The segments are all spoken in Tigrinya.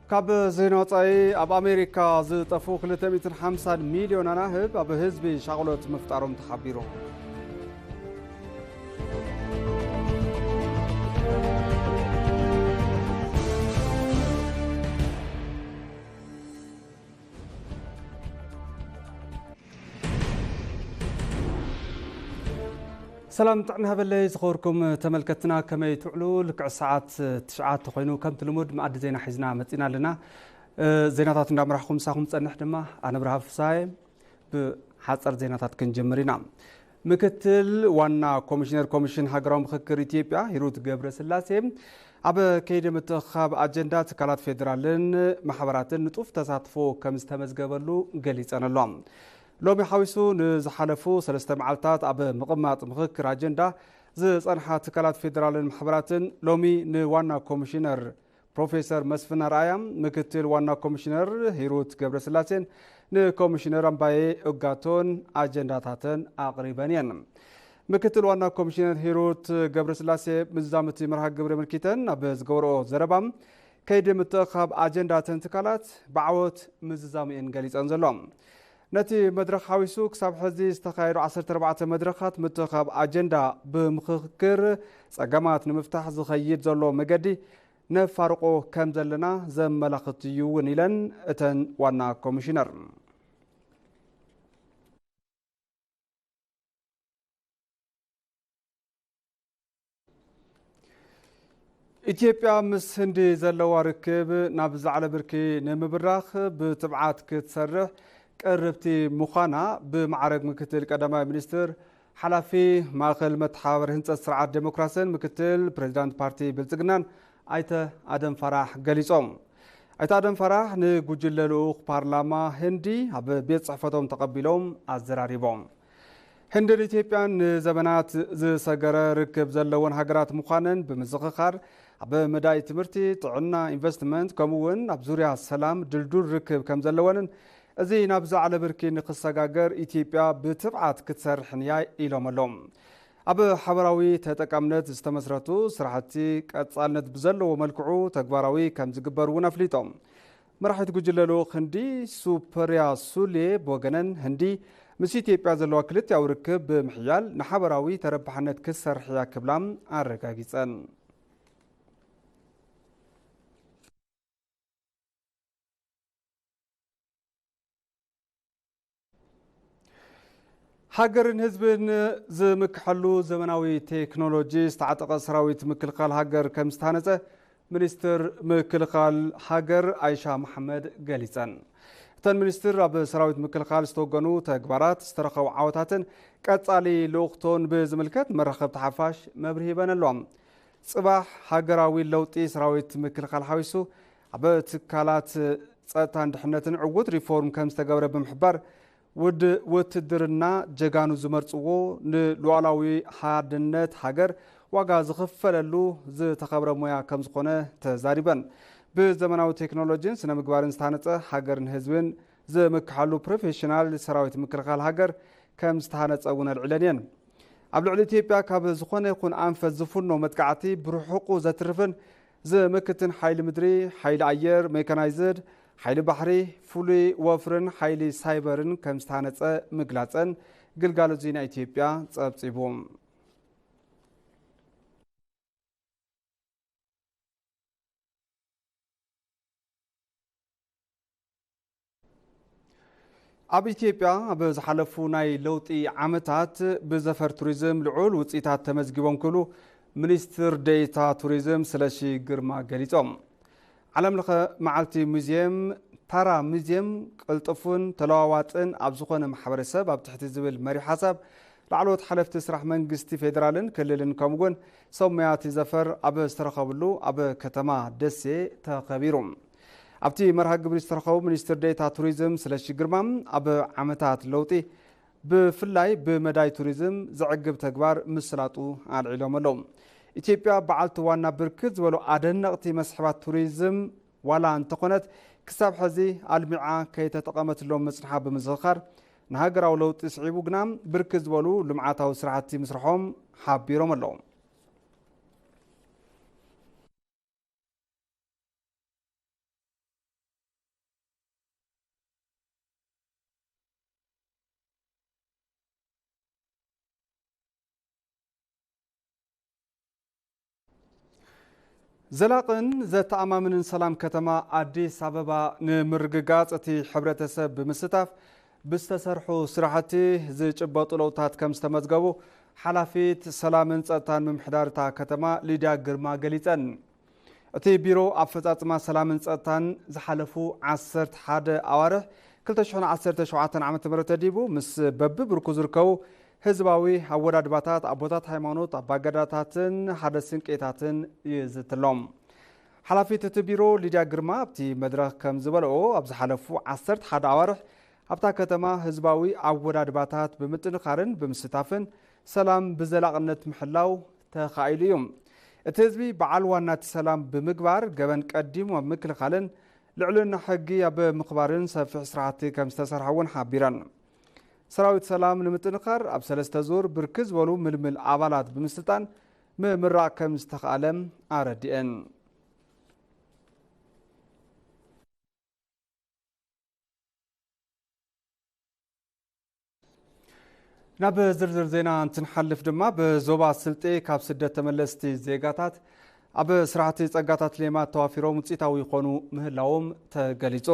ካብ ዜና ወጻኢ፣ ኣብ ኣሜሪካ ዝጠፍኡ ክልተ ሚእትን ሓምሳን ሚልዮን ኣናህብ ኣብ ህዝቢ ሻቕሎት ምፍጣሮም ተሓቢሩ። ሰላም ጥዕና ሃበለይ ዝኸበርኩም ተመልከትና፣ ከመይ ትውዕሉ? ልክዕ ሰዓት ትሽዓተ ኮይኑ ከምቲ ልሙድ መኣዲ ዜና ሒዝና መጺና ኣለና። እ፣ ዜናታት እንዳመራሕኩም ምሳኹም ጸንሕ ድማ ኣነ ብርሃ ፍሳየ። ብሓጸር ዜናታት ክንጅምር ኢና። ምክትል ዋና ኮሚሽነር ኮሚሽን ሃገራዊ ምኽክር ኢትዮጵያ ሂሩት ገብረስላሴ ኣብ ከይዲ ምትእኽኻብ ኣጀንዳ ትካላት ፌዴራልን ማሕበራትን ንጡፍ ተሳትፎ ከም ዝተመዝገበሉ ገሊጸን ኣሎ። ሎሚ ሓዊሱ ንዝሓለፉ ሰለስተ መዓልታት ኣብ ምቕማጥ ምኽክር ኣጀንዳ ዝጸንሓ ትካላት ፌዴራልን ማሕበራትን ሎሚ ንዋና ኮሚሽነር ፕሮፌሰር መስፍን ኣርኣያ፣ ምክትል ዋና ኮሚሽነር ሂሩት ገብረስላሴን ንኮሚሽነር ኣምባዬ ኡጋቶን ኣጀንዳታተን ኣቕሪበን እየን። ምክትል ዋና ኮሚሽነር ሂሩት ገብረስላሴ ምዝዛም እቲ መርሃ ግብሪ ኣመልኪተን ኣብ ዝገበርኦ ዘረባ፣ ከይዲ ምትእኽኻብ ኣጀንዳተን ትካላት ብዓወት ምዝዛሙ እየን ገሊጸን ዘሎ። ነቲ መድረኽ ሓዊሱ ክሳብ ሕዚ ዝተኻየዱ ዓሰርተ ኣርባዕተ መድረኻት ምትእኽኻብ ኣጀንዳ ብምኽክር ጸገማት ንምፍታሕ ዝኸይድ ዘሎ መገዲ ነፋርቆ ከም ዘለና ዘመላኽት እዩ እውን ኢለን እተን ዋና ኮሚሽነር። ኢትዮጵያ ምስ ህንዲ ዘለዋ ርክብ ናብ ዝዓለ ብርኪ ንምብራኽ ብትብዓት ክትሰርሕ ቅርብቲ ምዃና ብማዕረግ ምክትል ቀዳማይ ሚኒስትር ሓላፊ ማእኸል መተሓባበሪ ህንፀት ስርዓት ዴሞክራሲን ምክትል ፕሬዚዳንት ፓርቲ ብልፅግናን ኣይተ ኣደም ፋራሕ ገሊፆም። ኣይተ ኣደም ፋራሕ ንጉጅለ ልኡኽ ፓርላማ ህንዲ ኣብ ቤት ፅሕፈቶም ተቐቢሎም ኣዘራሪቦም። ህንድን ኢትዮጵያን ንዘበናት ዝሰገረ ርክብ ዘለወን ሃገራት ምዃነን ብምዝኽኻር፣ ኣብ መዳይ ትምህርቲ፣ ጥዕና፣ ኢንቨስትመንት ከምኡ እውን ኣብ ዙርያ ሰላም ድልዱል ርክብ ከም ዘለወንን እዚ ናብ ዝዓለ ብርኪ ንክሰጋገር ኢትዮጵያ ብትብዓት ክትሰርሕን እያ ኢሎም ኣለዉ። ኣብ ሓበራዊ ተጠቃምነት ዝተመስረቱ ስራሕቲ ቀጻልነት ብዘለዎ መልክዑ ተግባራዊ ከም ዝግበር እውን ኣፍሊጦም። መራሒት ጉጅለ ልኡኽ ህንዲ ሱፐርያ ሱሌ ብወገነን ህንዲ ምስ ኢትዮጵያ ዘለዋ ክልቲያዊ ርክብ ብምሕያል ንሓበራዊ ተረባሕነት ክትሰርሕ እያ ክብላ ኣረጋጊጸን። ሃገርን ህዝብን ዝምክሐሉ ዘመናዊ ቴክኖሎጂ ዝተዓጠቐ ሰራዊት ምክልኻል ሃገር ከም ዝተሃነፀ ሚኒስትር ምክልኻል ሃገር ኣይሻ መሓመድ ገሊፀን። እተን ሚኒስትር ኣብ ሰራዊት ምክልኻል ዝተወገኑ ተግባራት፣ ዝተረኸቡ ዓወታትን ቀፃሊ ልኡኽቶን ብዝምልከት መራኸብቲ ሓፋሽ መብርሂ ሂበን ኣለዋ። ጽባሕ ሃገራዊ ለውጢ ሰራዊት ምክልኻል ሓዊሱ ኣብ ትካላት ጸጥታን ድሕነትን ዕዉት ሪፎርም ከም ዝተገብረ ብምሕባር፣ ውድ-፣ ውትድርና ጀጋኑ ዝመርጽዎ ንሉዓላዊ ሓድነት ሃገር ዋጋ ዝኽፈለሉ ዝተኸብረ ሞያ ከም ዝኾነ ተዛሪበን። ብዘመናዊ ቴክኖሎጂን ስነ ምግባርን ዝተሃነጸ ሃገርን ህዝብን ዝምክሓሉ ፕሮፌሽናል ሰራዊት ምክልኻል ሃገር ከም ዝተሃነጸ እውን ኣልዒለን እየን። ኣብ ልዕሊ ኢትዮጵያ ካብ ዝኾነ ይኹን ኣንፈት ዝፍኖ መጥቃዕቲ ብርሑቑ ዘትርፍን ዝምክትን ሓይሊ ምድሪ፣ ሓይሊ ኣየር፣ ሜካናይዝድ፣ ሓይሊ ባሕሪ፣ ፍሉይ ወፍርን ሓይሊ ሳይበርን ከም ዝተሃነጸ ምግላጸን ግልጋሎት ዜና ኢትዮጵያ ጸብጺቡ። ኣብ ኢትዮጵያ ኣብ ዝሓለፉ ናይ ለውጢ ዓመታት ብዘፈር ቱሪዝም ልዑል ውፅኢታት ተመዝጊቦም ክብሉ ሚኒስትር ዴኤታ ቱሪዝም ስለሺ ግርማ ገሊፆም። ዓለም ለኸ መዓልቲ ሙዚየም፣ ታራ ሙዚየም፣ ቅልጡፍን ተለዋዋጥን ኣብ ዝኾነ ማሕበረሰብ ኣብ ትሕቲ ዝብል መሪሕ ሓሳብ ላዕለዎት ሓለፍቲ ስራሕ መንግስቲ ፌዴራልን ክልልን ከምኡውን ሰብ ሞያ እቲ ዘፈር ኣብ ዝተረኸብሉ ኣብ ከተማ ደሴ ተኸቢሩ። ኣብቲ መርሃ ግብሪ ዝተረኸቡ ሚኒስትር ዴኤታ ቱሪዝም ስለሺ ግርማ፣ ኣብ ዓመታት ለውጢ ብፍላይ ብመዳይ ቱሪዝም ዘዕግብ ተግባር ምስላጡ ኣልዒሎም ኣለዉ። ኢትዮጵያ በዓልቲ ዋና ብርክት ዝበሉ ኣደነቕቲ መስሕባት ቱሪዝም ዋላ እንተኾነት፣ ክሳብ ሕዚ ኣልሚዓ ከይተጠቐመትሎም ምጽንሓ ብምዝኽኻር፣ ንሃገራዊ ለውጢ ስዒቡ ግና ብርክት ዝበሉ ልምዓታዊ ስራሕቲ ምስርሖም ሓቢሮም ኣለዉ። ዘላቕን ዘተኣማምንን ሰላም ከተማ ኣዲስ ኣበባ ንምርግጋጽ እቲ ሕብረተሰብ ብምስታፍ ብዝተሰርሑ ስራሕቲ ዝጭበጡ ለውጥታት ከም ዝተመዝገቡ ሓላፊት ሰላምን ጸጥታን ምምሕዳር እታ ከተማ ሊድያ ግርማ ገሊጸን። እቲ ቢሮ ኣፈጻጽማ ሰላምን ጸጥታን ዝሓለፉ ዓሰርተ ሓደ ኣዋርሕ ክልተ ሽሕን ዓሰርተ ሸውዓተን ዓመተ ምህረት ተዲቡ ምስ በብብርኩ ዝርከቡ ህዝባዊ ኣወዳድባታት ኣቦታት ሃይማኖት፣ ኣባገዳታትን ሓደ ስንቄታትን ይዝትሎም። ሓላፊት እቲ ቢሮ ሊድያ ግርማ ኣብቲ መድረኽ ከም ዝበለኦ፣ ኣብ ዝሓለፉ ዓሰርተ ሓደ ኣዋርሕ ኣብታ ከተማ ህዝባዊ ኣወዳድባታት ብምጥንኻርን ብምስታፍን ሰላም ብዘላቕነት ምሕላው ተኻኢሉ እዩ። እቲ ህዝቢ በዓል ዋና እቲ ሰላም ብምግባር ገበን ቀዲሙ ኣብ ምክልኻልን ልዕልና ሕጊ ኣብ ምኽባርን ሰፊሕ ስራሕቲ ከም ዝተሰርሐ እውን ሓቢረን። ሰራዊት ሰላም ንምጥንኻር ኣብ ሰለስተ ዙር ብርክት ዝበሉ ምልምል ኣባላት ብምስልጣን ምምራቕ ከም ዝተኻኣለ ኣረዲአን። ናብ ዝርዝር ዜና እንትንሓልፍ ድማ፣ ብዞባ ስልጤ ካብ ስደት ተመለስቲ ዜጋታት ኣብ ስራሕቲ ጸጋታት ሌማት ተዋፊሮም ውጽኢታዊ ይኾኑ ምህላዎም ተገሊጹ።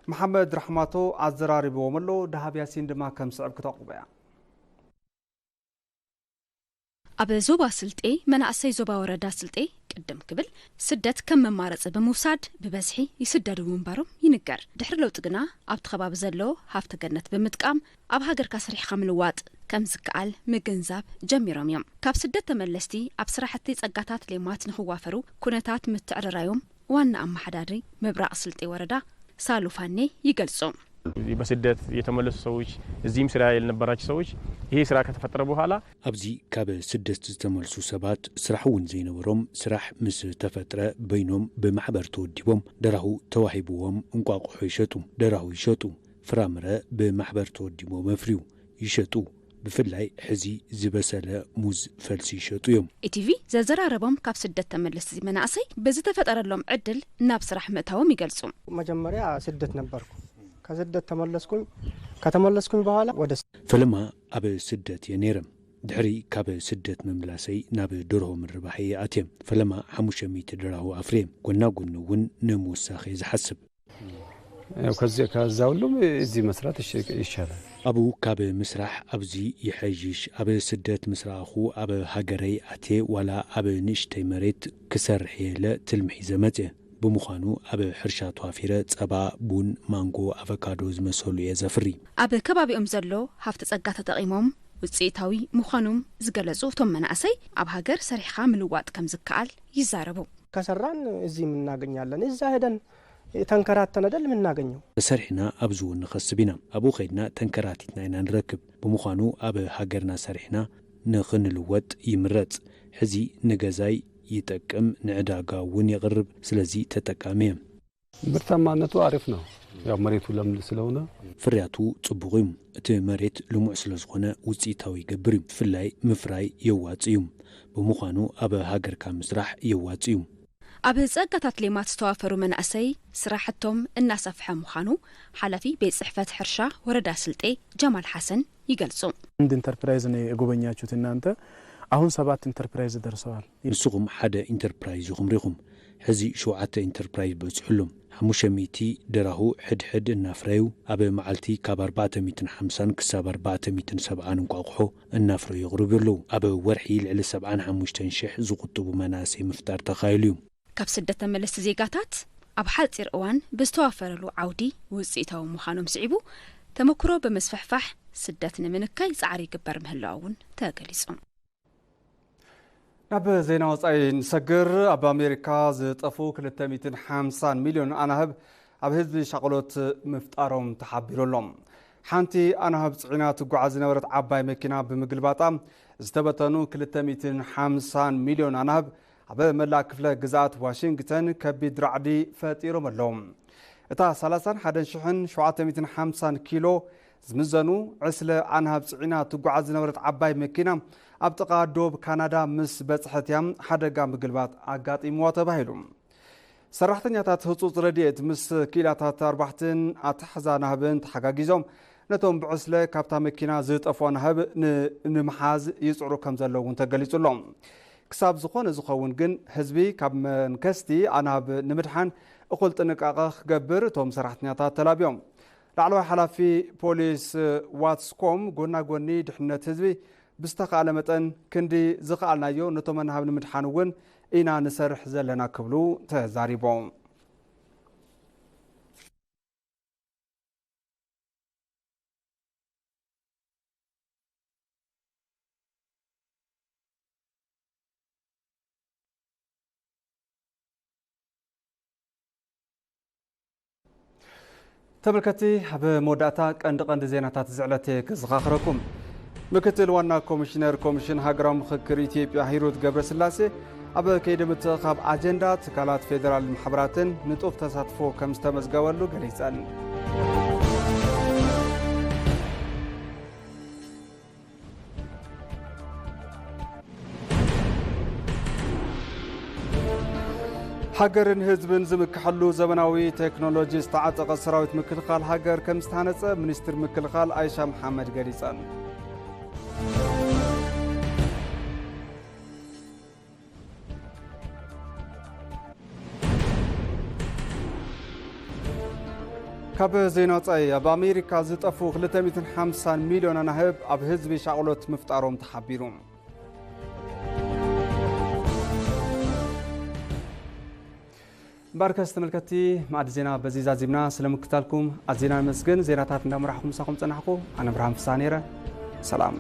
መሓመድ ራሕማቶ ኣዘራሪብዎም ኣሎ፣ ደሃብ ያሲን ድማ ከም ስዕብ ክተቕርቦ እያ። ኣብ ዞባ ስልጤ መናእሰይ ዞባ ወረዳ ስልጤ ቅድም ክብል ስደት ከም መማረፂ ብምውሳድ ብበዝሒ ይስደዱ ምንባሮም ይንገር። ድሕሪ ለውጢ ግና ኣብቲ ከባቢ ዘሎ ሃፍቲ ገነት ብምጥቃም ኣብ ሃገርካ ሰሪሕኻ ምልዋጥ ከም ዝከኣል ምግንዛብ ጀሚሮም እዮም። ካብ ስደት ተመለስቲ ኣብ ስራሕቲ ጸጋታት ሌማት ንኽዋፈሩ ኩነታት ምትዕርራዮም ዋና ኣመሓዳሪ ምብራቕ ስልጤ ወረዳ ሳሉ ፋኔ ይገልጹ። በስደት የተመለሱ ሰዎች፣ እዚህም ስራ ያልነበራቸው ሰዎች ይሄ ስራ ከተፈጠረ በኋላ ኣብዚ ካብ ስደት ዝተመልሱ ሰባት ስራሕ እውን ዘይነበሮም ስራሕ ምስ ተፈጥረ በይኖም ብማሕበር ተወዲቦም ደራሁ ተዋሂብዎም እንቋቑሖ ይሸጡ፣ ደራሁ ይሸጡ፣ ፍራምረ ብማሕበር ተወዲቦም ኣፍርዩ ይሸጡ። ብፍላይ ሕዚ ዝበሰለ ሙዝ ፈልሲ ይሸጡ እዮም። ኢቲቪ ዘዘራረቦም ካብ ስደት ተመለስቲ መናእሰይ ብዝተፈጠረሎም ዕድል ናብ ስራሕ ምእታዎም ይገልጹ። መጀመሪያ ስደት ነበርኩ። ከስደት ተመለስኩኝ። ከተመለስኩኝ በኋላ ወደ ፈለማ ኣብ ስደት እየ ነይረ። ድሕሪ ካብ ስደት ምምላሰይ ናብ ደርሆ ምርባሕ እየ ኣትየ። ፈለማ ሓሙሽተ ሚእቲ ደራሁ ኣፍርየ። ጎና ጎኒ እውን ንምውሳኽ እየ ዝሓስብ። ያው ከዚ-፣ ከዛ ሁሉም እዚህ መስራት ይሽ-፣ ይሻላል። ኣብኡ ካብ ምስራሕ ኣብዚ ይሐይሽ። ኣብ ስደት ምስ ረኣኹ ኣብ ሃገረይ ኣትየ ዋላ ኣብ ንእሽተይ መሬት ክሰርሕ እየ ኢለ ትልሚ ሒዘ መጽየ። ብምዃኑ ኣብ ሕርሻ ተዋፊረ ጸባ፣ ቡን፣ ማንጎ፣ ኣቨካዶ ዝመሰሉ እየ ዘፍሪ። ኣብ ከባቢኦም ዘሎ ሃፍቲ ጸጋ ተጠቒሞም ውጽኢታዊ ምዃኖም ዝገለጹ እቶም መናእሰይ፣ ኣብ ሃገር ሰሪሕኻ ምልዋጥ ከም ዝከኣል ይዛረቡ። ከሰራን እዚህም እናገኛለን። እዛ ሄደን ተንከራተን አይደል የምናገኘው። ተሰሪሕና ኣብዚ እውን ንኸስብ ኢና። ኣብኡ ኸይድና ተንከራቲትና ኢና ንረክብ። ብምዃኑ ኣብ ሃገርና ሰሪሕና ንኽንልወጥ ይምረጽ። ሕዚ ንገዛይ ይጠቅም፣ ንዕዳጋ እውን የቕርብ። ስለዚ ተጠቃሚ እየ። ምርታማነቱ አሪፍ ነው። ያው መሬቱ ለምለም ስለሆነ። ፍርያቱ ጽቡቕ እዩ። እቲ መሬት ልሙዕ ስለ ዝኾነ ውጽኢታዊ ይገብር እዩ። ብፍላይ ምፍራይ የዋጽእ እዩ። ብምዃኑ ኣብ ሃገርካ ምስራሕ የዋጽእ እዩ። ኣብ ጸጋታት ሌማት ዝተዋፈሩ መናእሰይ ስራሕቶም እናሰፍሐ ምዃኑ ሓላፊ ቤት ጽሕፈት ሕርሻ ወረዳ ስልጤ ጀማል ሓሰን ይገልጹ። አንድ ኢንተርፕራይዝ ነው የጎበኛችሁት እናንተ። አሁን ሰባት ኢንተርፕራይዝ ደርሰዋል። ንስኹም ሓደ ኢንተርፕራይዝ ኢኹም ሪኹም። ሕዚ ሸውዓተ ኢንተርፕራይዝ በጺሑ ኣሎ። ሓሙሽተ ሚእቲ ደራሁ ሕድሕድ እናፍረዩ፣ ኣብ መዓልቲ ካብ ኣርባዕተ ሚእትን ሓምሳን ክሳብ ኣርባዕተ ሚእትን ሰብዓን እንቋቑሖ እናፍረዩ የቕርቡ ኣለዉ። ኣብ ወርሒ ልዕሊ ሰብዓን ሓሙሽተን ሽሕ ዝቑጥቡ መናእሰይ ምፍጣር ተኻኢሉ እዩ። ካብ ስደት ተመለስቲ ዜጋታት ኣብ ሓጺር እዋን ብዝተዋፈረሉ ዓውዲ ውጽኢታዊ ምዃኖም ስዒቡ፣ ተመክሮ ብምስፍሕፋሕ ስደት ንምንካይ ጻዕሪ ይግበር ምህላው እውን ተገሊጹ። ናብ ዜና ወጻኢ ንሰግር። ኣብ ኣሜሪካ ዝጠፍኡ ክልተ ሚእትን ሓምሳን ሚልዮን ኣናህብ ኣብ ህዝቢ ሻቕሎት ምፍጣሮም ተሓቢሩ ኣሎ። ሓንቲ ኣናህብ ጽዒና ትጓዓዝ ዝነበረት ዓባይ መኪና ብምግልባጣ ዝተበተኑ ክልተ ሚእትን ሓምሳን ሚልዮን ኣናህብ ኣብ መላእ ክፍለ ግዝኣት ዋሽንግተን ከቢድ ራዕዲ ፈጢሮም ኣለዉ። እታ ሰላሳን ሓደን ሽሕን ሸውዓተ ሚእትን ሓምሳን ኪሎ ዝምዘኑ ዕስለ ኣናህብ ጽዒና ትጓዓዝ ዝነበረት ዓባይ መኪና ኣብ ጥቓ ዶብ ካናዳ ምስ በጽሐት እያ ሓደጋ ምግልባጥ ኣጋጢምዋ ተባሂሉ። ሰራሕተኛታት ህጹጽ ረድኤት ምስ ክኢላታት ኣርባሕትን ኣተሓሕዛ ናህብን ተሓጋጊዞም ነቶም ብዕስለ ካብታ መኪና ዝጠፍኡ ናህብ ን-፣ ንምሓዝ ይጽዕሩ ከም ዘለዉ እውን ተገሊጹ ኣሎ። ክሳብ ዝኾነ ዝኸውን ግን ህዝቢ ካብ መንከስቲ ኣናብ ንምድሓን እኹል ጥንቃቐ ክገብር እቶም ሰራሕተኛታት ተላብዮም። ላዕለዋይ ሓላፊ ፖሊስ ዋትስኮም ጎና ጎኒ ድሕነት ህዝቢ ብዝተኻእለ መጠን ክንዲ ዝኸኣልናዮ ነቶም ኣናሃብ ንምድሓን እውን ኢና ንሰርሕ ዘለና ክብሉ ተዛሪቦም። ተመልከቲ፣ ኣብ መወዳእታ ቀንዲ ቀንዲ ዜናታት ዝዕለት ክዘኻኽረኩም። ምክትል ዋና ኮሚሽነር ኮሚሽን ሃገራዊ ምኽክር ኢትዮጵያ ሂሩት ገብረስላሴ ኣብ ከይዲ ምትእኻብ ኣጀንዳ ትካላት ፌዴራል ማሕበራትን ንጡፍ ተሳትፎ ከም ዝተመዝገበሉ ገሊፀን። ሃገርን ህዝብን ዝምክሐሉ ዘመናዊ ቴክኖሎጂ ዝተዓጠቐ ሰራዊት ምክልኻል ሃገር ከም ዝተሃነፀ ሚኒስትር ምክልኻል ኣይሻ መሓመድ ገሊፀን። ካብ ዜና ወፃኢ፣ ኣብ ኣሜሪካ ዝጠፉ ክልተ ሚእትን ሓምሳን ሚልዮን ኣናህብ ኣብ ህዝቢ ሻቕሎት ምፍጣሮም ተሓቢሩ። እምበኣርከስ ተመልከትቲ፣ መኣዲ ዜና በዚ ዛዚምና። ስለ ምክታልኩም ኣዚና ነመስግን። ዜናታት እንዳመራሕኹ ምሳኹም ጸናሕኩ ኣነ ብርሃን ፍስሃ ነይረ። ሰላም።